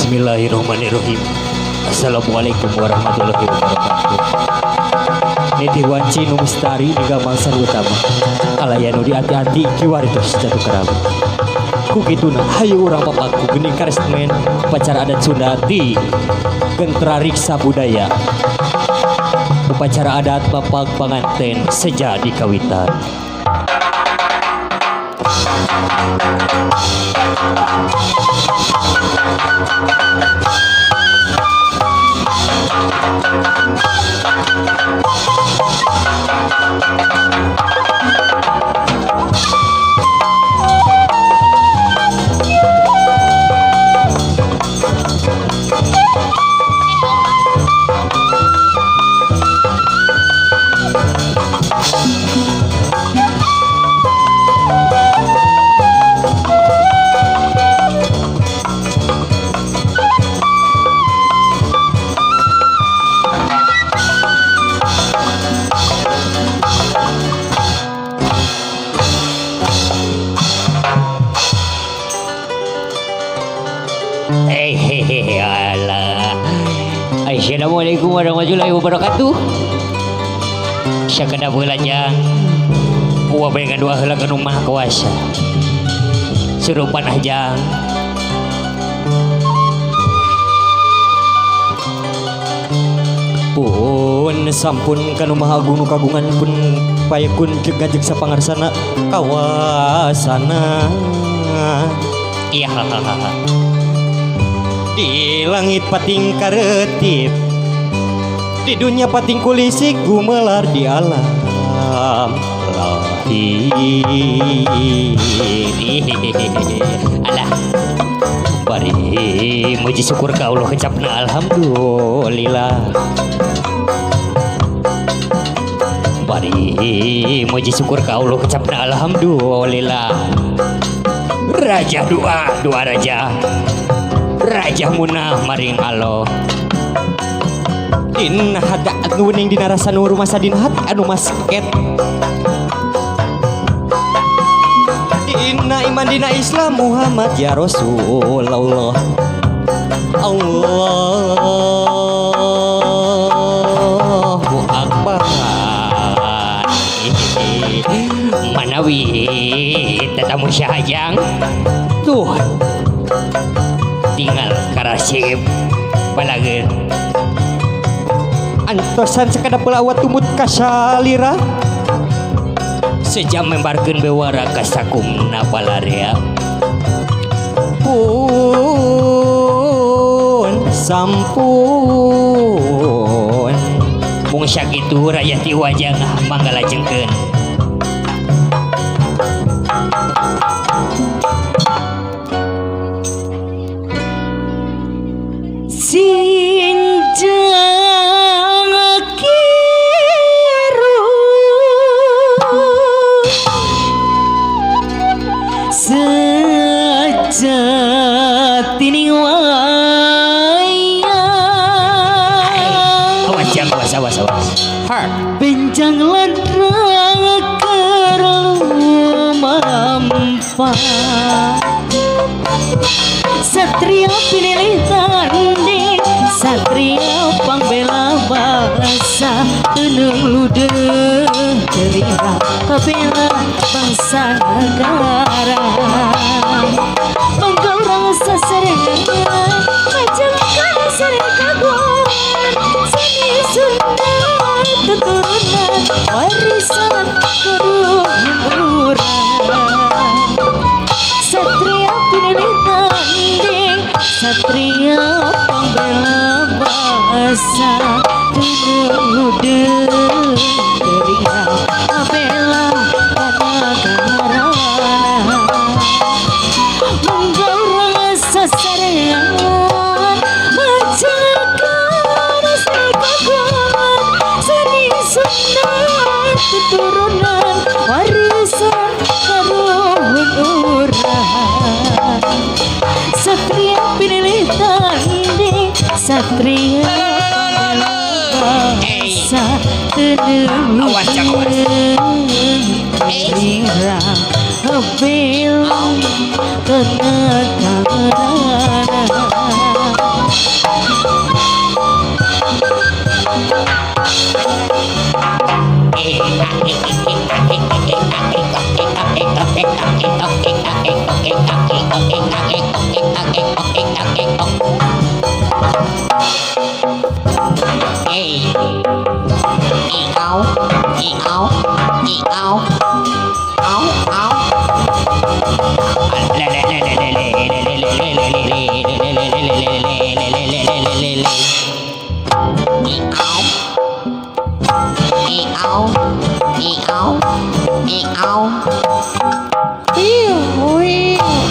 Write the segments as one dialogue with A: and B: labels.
A: Bismillahirrahmanirrahim. Assalamualaikum warahmatullahi wabarakatuh. Niti wanci nu mistari niga mangsa utama. Alaya nu diati-ati kiwari tos jatuh kerabu. Ku kituna hayu urang papaku geuning karesmen upacara adat Sunda di Gentra Riksa Budaya. Upacara adat bapak panganten seja di kawitan. Wabarakatuh. Sakedap heula jang. Uwa bae ngadua heula ka nu Maha Kuasa. Surupan ah jang.
B: Pun sampun kanu Maha Agung nu kagungan pun payekun jeung ngajeng sapangarsana kawasana.
A: Iya hahaha.
B: Di langit pating karetip, di dunia pating kulisik gumelar di alam lahir.
A: Alah. Bari muji syukur ka Allah kecapna alhamdulillah. Bari muji syukur ka Allah kecapna alhamdulillah. Raja doa, doa raja. Raja munah maring Allah.
B: Dina hada anu wening dina rasa nu rumasa dina hati anu masket. Dina iman dina Islam Muhammad ya Rasulullah. Allahu Akbar.
A: Manawi tetamu syahajang tuh tinggal karasip balageun.
B: Antosan sakadap pelawat tumut kasalira.
A: Sejam membarkeun bewara ka sakumna balarea.
B: Pun sampun
A: mung sakitu rayah ti wajang mangga lajengkeun.
C: Sinjang kiru sejatining wayang.
A: Awas jang, awas, awas, awas. Heart.
C: Benjang ladrang keur lumampah. Satria pinilih tanding, satria pangbela bangsa, teunung ludeung cerita kabela bangsa negara. Manggorang sasarengan, majengkan sareng kagungan, seni Sunda tuturunan warisan kaluhuran. Satria pinilih tanding, satria pangbela bangsa, teunung ludeung ceria kabela panagaran. Manggorang sasarengan, majakan kagungan, seni Sunda tuturunan warisan kaluhuran. Satria pinilih tanding, satria bangsa, teunung
A: Awas, Cak, awas.
C: ceria kabela kanagaran.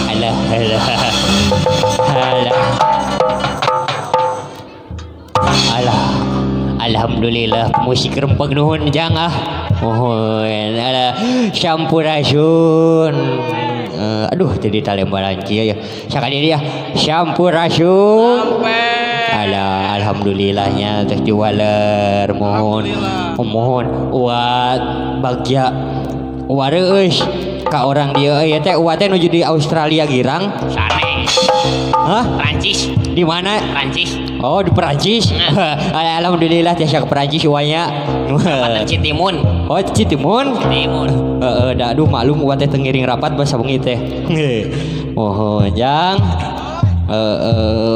A: Alah, alah, alah, alah. Alhamdulillah musik rempeg nuhun jang ah. Mohon alah sampurasun. Aduh jadi talembaran kieu ya. Sakali dia sampurasun. Alah alhamdulillahnya teh diwaler mohon. Mohon uat bagja wareueus
B: Ka orang dieu ieu teh uwa teh nuju di Australia girang.
D: Sanes.
B: Hah?
D: Prancis.
B: Di mana?
D: Prancis.
B: Oh, di Perancis. Alhamdulillah tiasa ke Perancis uanya.
D: Kabupaten Citimun.
B: Oh, Citimun.
D: Citimun.
B: Heeh, da aduh maklum uwa teh teu ngiring rapat basa bengi teh. Mohon jang.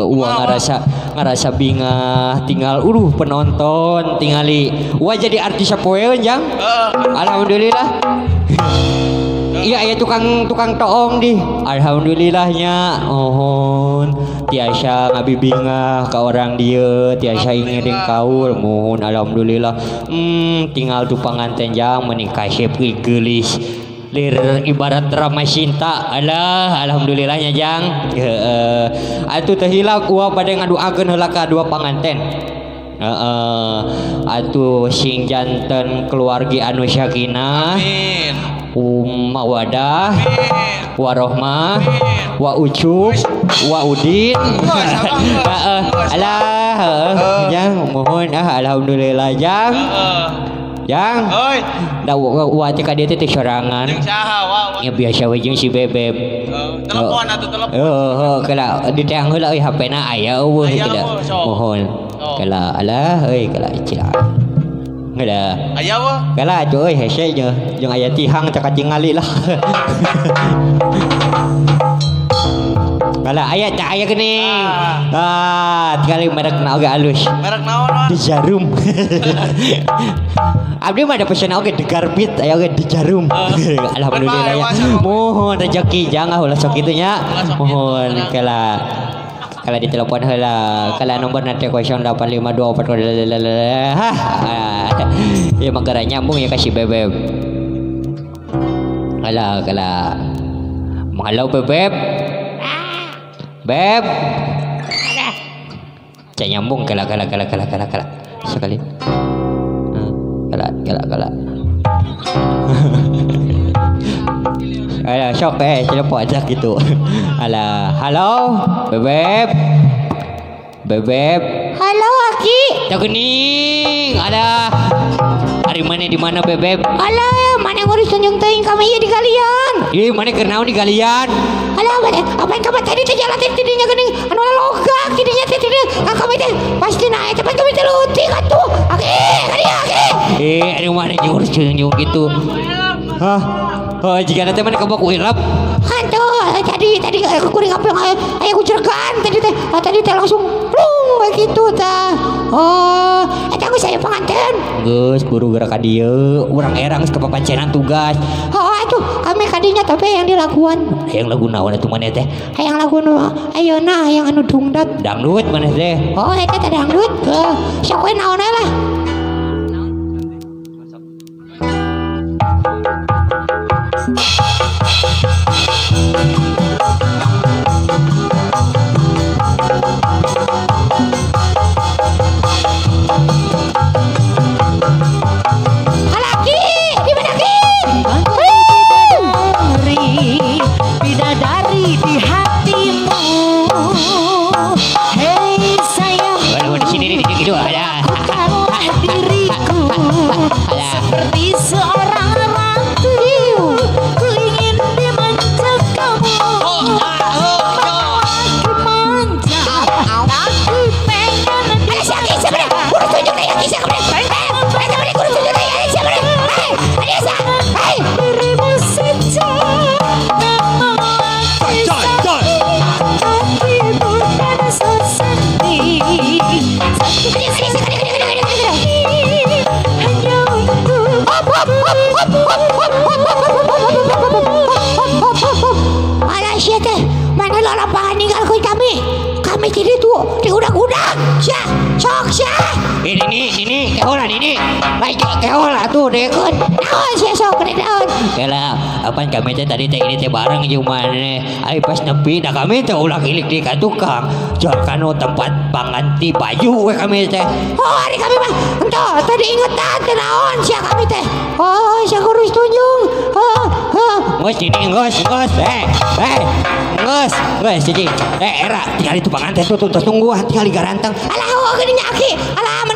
B: Uwa ngarasa bingah tinggal penonton tingali. Uwa jadi artis sapoeun jang. Alhamdulillah. Iya aya tukang toong di. Alhamdulillahnya mohon tiasa ngabibingah ka orang dieu, tiasa ngiring kaul, mohon alhamdulillah. Tinggal tu panganten jang meuni kasep geulis. Lir ibarat ramai cinta. Alah alhamdulillahnya jang. Heeh. Atuh teu hilap uwa bade ngaduakeun heula ka dua panganten. Heeh. Atuh sing janten keluargi anu sakinah.
E: Amin.
B: Mawadah, warohmah, wa ucup, wa udin. Alah, jang mohon alhamdulillah jang. Jang.
E: Oi.
B: Da wa teh ka dieu teh sorangan.
E: Jeung saha wa?
B: Ya biasa we jeung si Bebeb.
E: Telepon atuh telepon.
B: Heeh, kala diteang heula euy HP-na aya eueuh kitu. Mohon. Kala alah euy kala cila. Kala.
E: Aya eueuh.
B: Kala atuh euy hese jeung aya tihang teh katingali lah. Kala aya teh aya geuning. Ah, tingali merekna oge alus.
E: Merek naon wa?
B: Di Jarum. Abdi mah ada pesan oge di Garbit, aya oge di Jarum. Alhamdulillah ya. Mohon rezeki jangan ulah sok kitu nya. Mohon kala kala ditelepon heula, kala nomor nanti 0852 hah. Ya magara nyambung ya kasih Bebeb. Kala kala. Halo Bebeb. Beb. Cak nyambung kala kala kala kala kala kala. Sekali. Kala kala kala. Alah sok telepon aja gitu. Alah, halo Bebeb. Bebeb.
C: Halo Aki.
B: Teu geuning. Alah. Ari mana di mana Bebeb?
C: Alah, mana ngurus tunjung teuing kami ieu di galian.
B: Ih, mana keur naon di galian?
C: Alah, apa yang kamu tadi teh jalan teh tidinya geuning anu logak tidinya teh tidinya. Kami teh pasti naik tapi kami teh leutik atuh. Aki, kadieu Aki.
B: Ari mana ngurus tunjung gitu. Hah? Oh, jika nanti mana kamu ku ilap?
C: Hantu, tadi kuring apa yang aya kujergan tadi teh, tadi teh langsung plung begitu tah. Oh, eta geus aya panganten.
B: Geus buru geura ka dieu, urang erang geus kapapancenan tugas.
C: Oh, atuh kami kadinya tapi yang dilakuan.
B: Hayang lagu naon atuh maneh teh?
C: Hayang lagu nu ayeuna hayang anu dungdat.
B: Dangdut maneh teh.
C: Oh, eta teh dangdut. Heuh, sok we naon lah. Halaki, di mana ki?
F: Bidadari di hatimu. Hei sayang,
B: Waduh, di sini di gitu ada.
F: lakukanlah diriku seperti seorang ratu. Ku ingin dimanja kamu. Lagi manja, aku pengen
C: Ada si Aki sebenarnya. Urus tunjuk deh Aki sebenarnya. Sebenarnya urus tunjuk deh Aki sebenarnya. Hei, ada sa. Hei,
F: dirimu saja. Memang lagi tapi bukan sesedih. Hanya untuk
C: hop hop hop hop hop hop hop hop hop hop hop hop. Alah sia teh, mana lapangan ninggalkeun kami. Kami jadi tuh diudak-udak. Sia, sok sia.
B: Ini keholan ini. Lain keholan atuh dekeun.
C: Naon sia sok naon.
B: Kela, apaan kami teh tadi teh ini teh bareng jeung maneh. Ai pas nepi da kami teh ulah ilik di ka tukang. Jual kanu tempat panganti baju we kami teh.
C: Oh, hari kami mah entah tadi ingetan teh naon sia kami teh. Oh, sia kurus tunjung. Oh, oh.
B: Geus ini geus geus geus geus cicing. Era tinggal itu panganten tuh tungguan tinggal garanteng.
C: Alah, oh geuning Aki. Alah, mun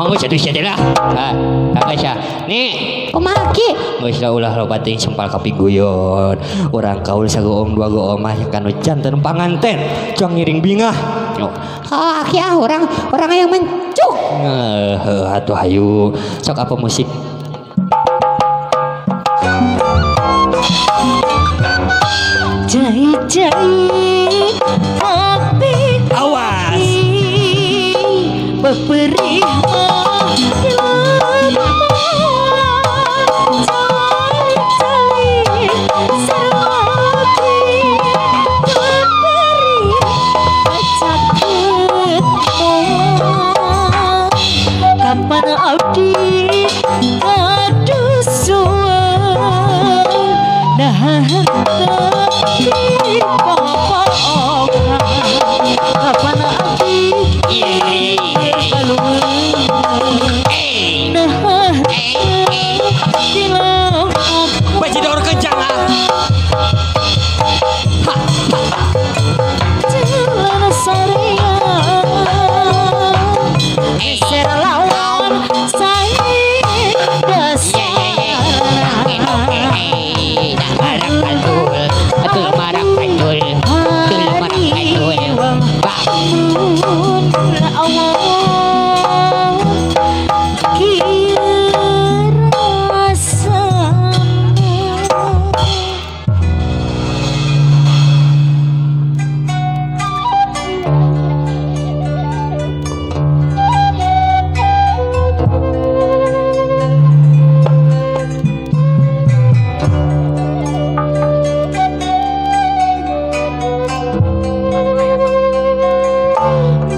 B: Mangga satu sia teh lah. Ah, kakak sia. Nih,
C: Kumaha ki?
B: geus lah ulah loba teuing sempal kapiguyon. Urang kaul sagoong dua goong mah kanu janten panganten. Cuang ngiring bingah. Yo.
C: Oh, aki ah orang yang mencuk.
B: Heuh atuh hayu. Sok apa musik?
F: Cai cai tapi
A: Awas.
F: Beperih Kapan abdi kadusuan nah henteu dipopokan kapan abdi kaluar nah henteu dilapokan
A: Bajidor kencang ah.
F: Jalan sarea Geser lawan saya dasar
B: Marak pantul, atul marak pantul, atul marak pantul. Bah,
F: Mun Allah kieu rasana.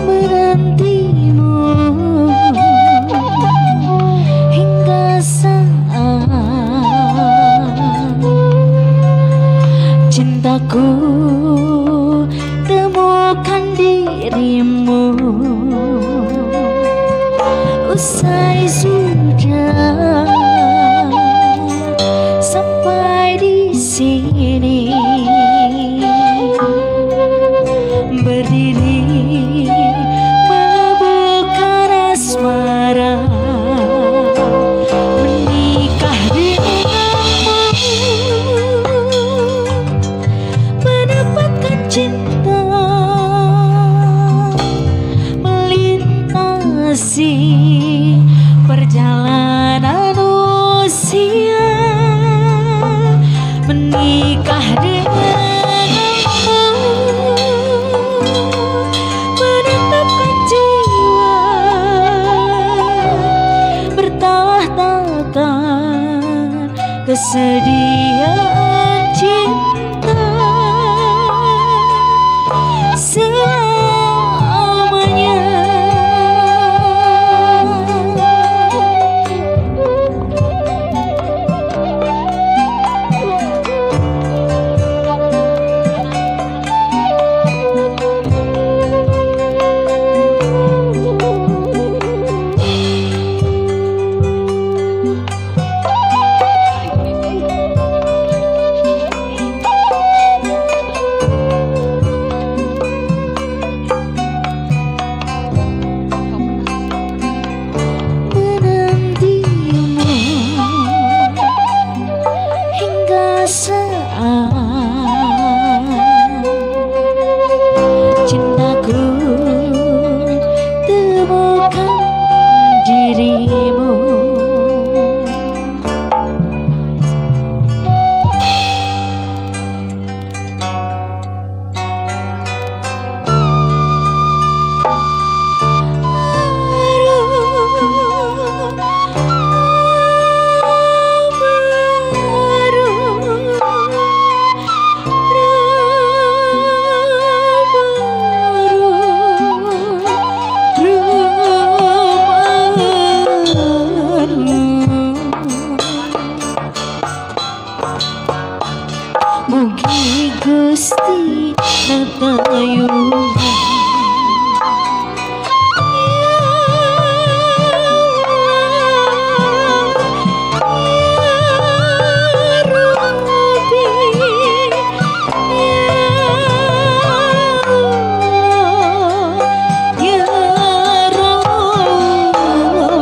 F: Menantimu hingga saat cintaku temukan dirimu usai sudah sampai di sini berdiri membuka asmara menikah denganmu mendapatkan cinta melintasi perjalanan usia menikah denganmu menetapkan jiwa bertahtakan kesediaan cinta selamanya. Menantimu hingga saat cintaku temukan dirimu. Mugi Gusti natayuhan. Ya Rabbi, ya Allah, ya Rabbi.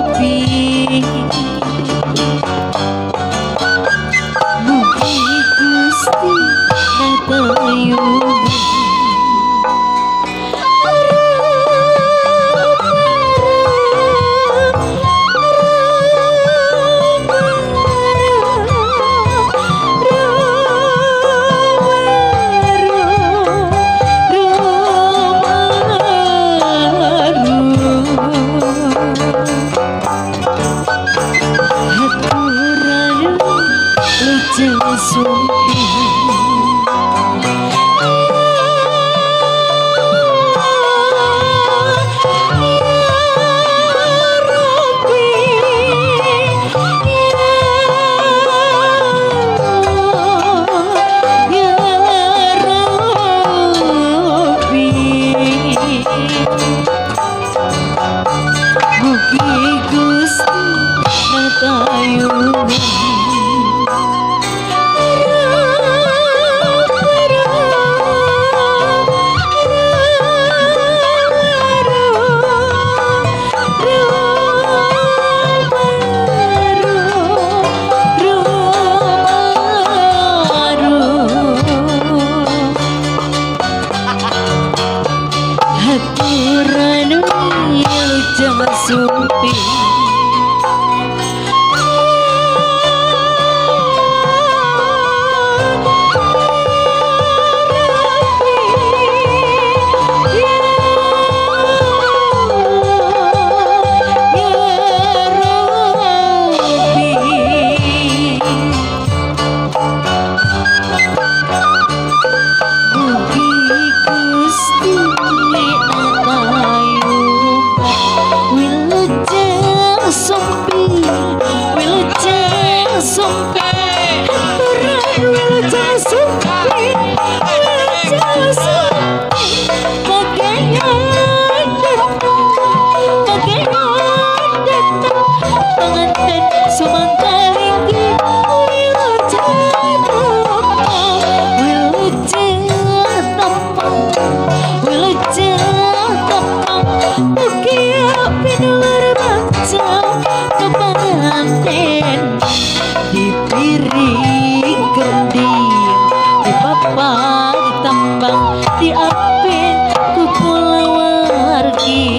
F: Diapit kukulawargi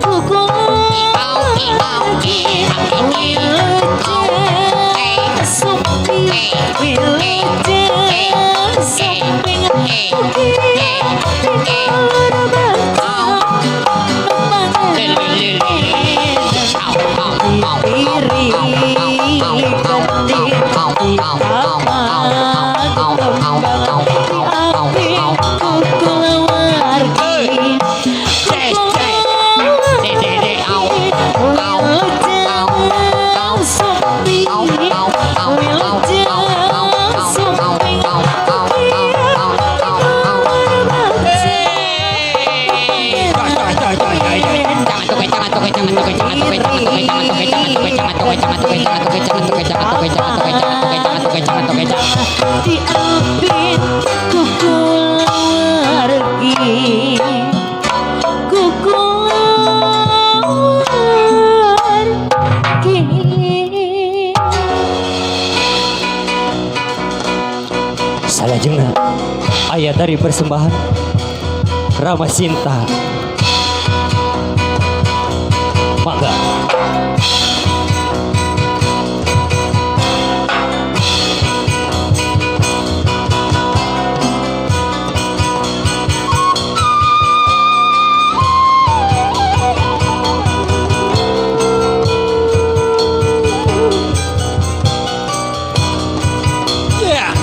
F: kukulawargi.
A: Salajengna aya dari persembahan Rama Sinta. Mangga.
F: Yeah.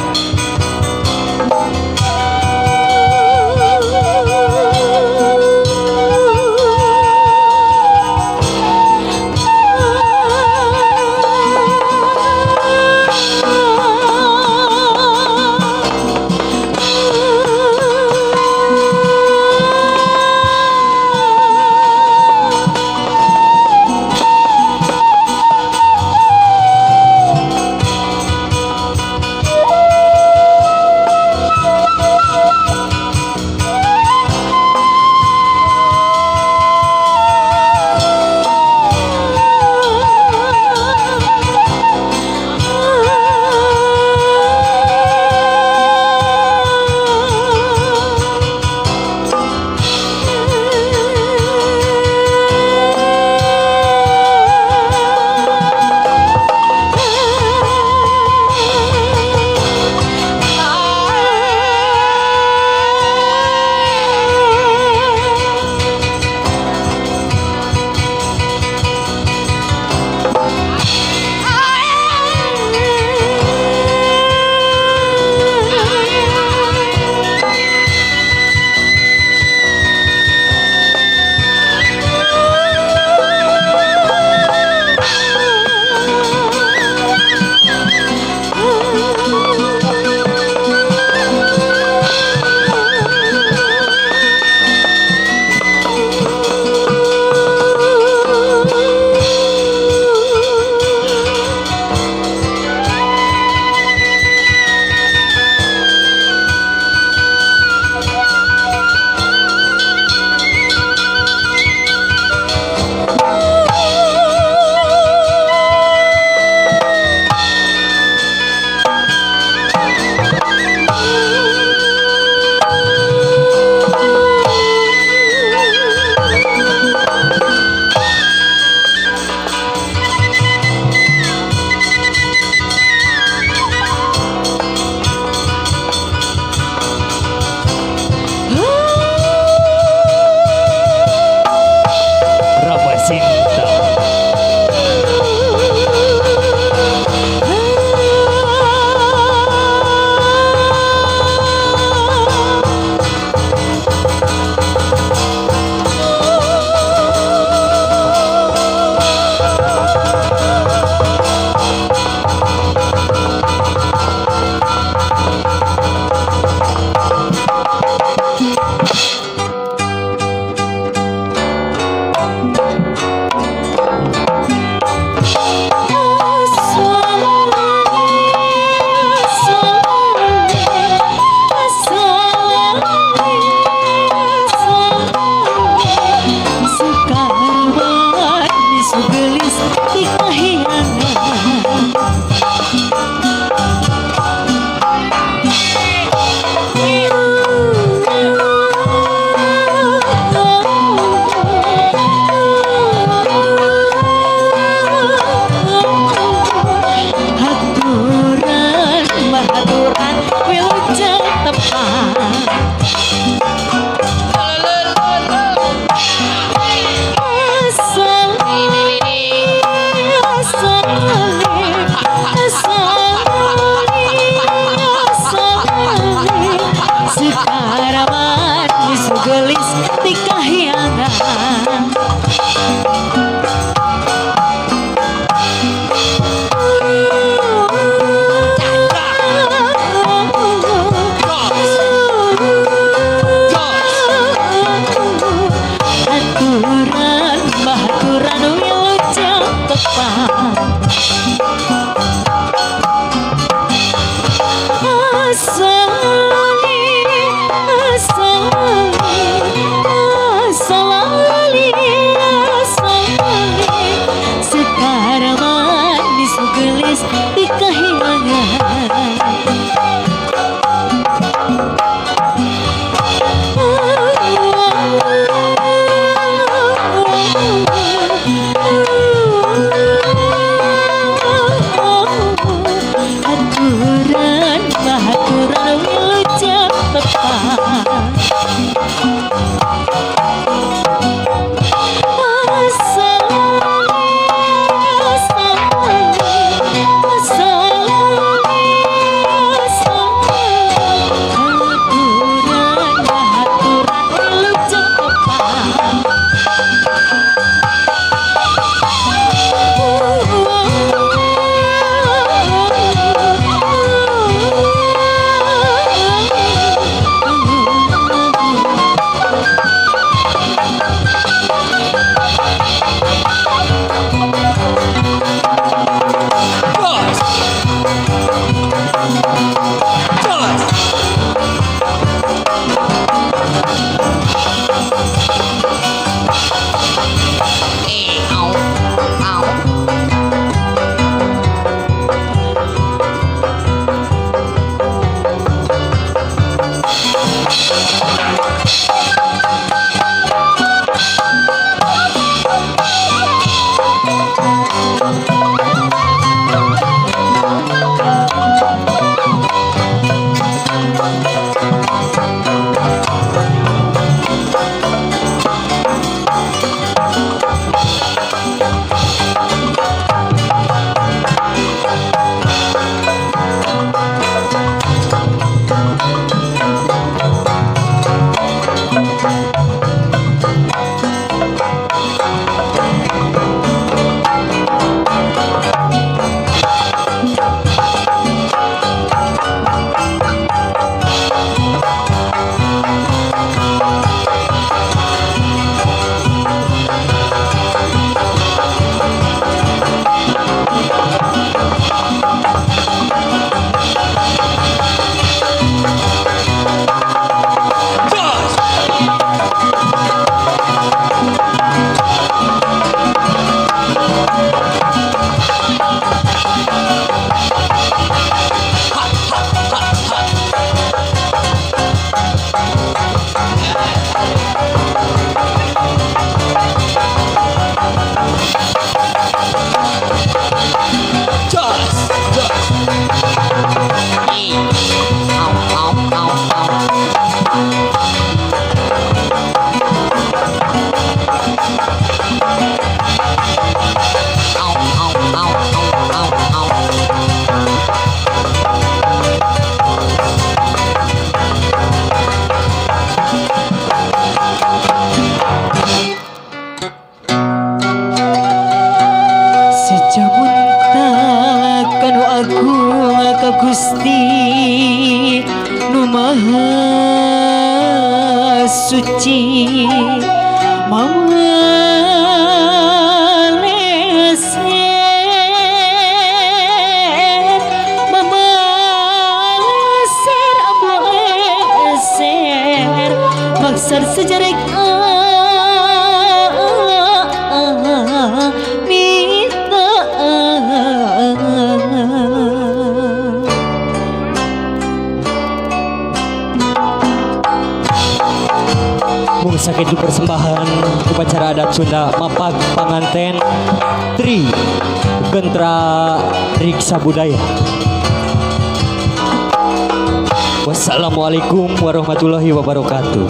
F: Sekaraman gelis di kahyangan. Aturan bahaturan wilujeng tepang. Asali, asali, asali, asali. Sekar manis gelis di kahyangan. Aturan bahaturan wilujeng tepang.
D: Eh, au, au. Eh, au, au, au, au. Au, au, au, au, au, au.
F: Sejamunta kanu agung ka Gusti nu Maha Suci Mamaleser Mamaleser Amaleser Maksar sejarah minta.
A: Mung sakitu persembahan upacara adat Sunda Mapag Panganten Tri Gentra Riksa Budaya. Wassalamualaikum warahmatullahi wabarakatuh.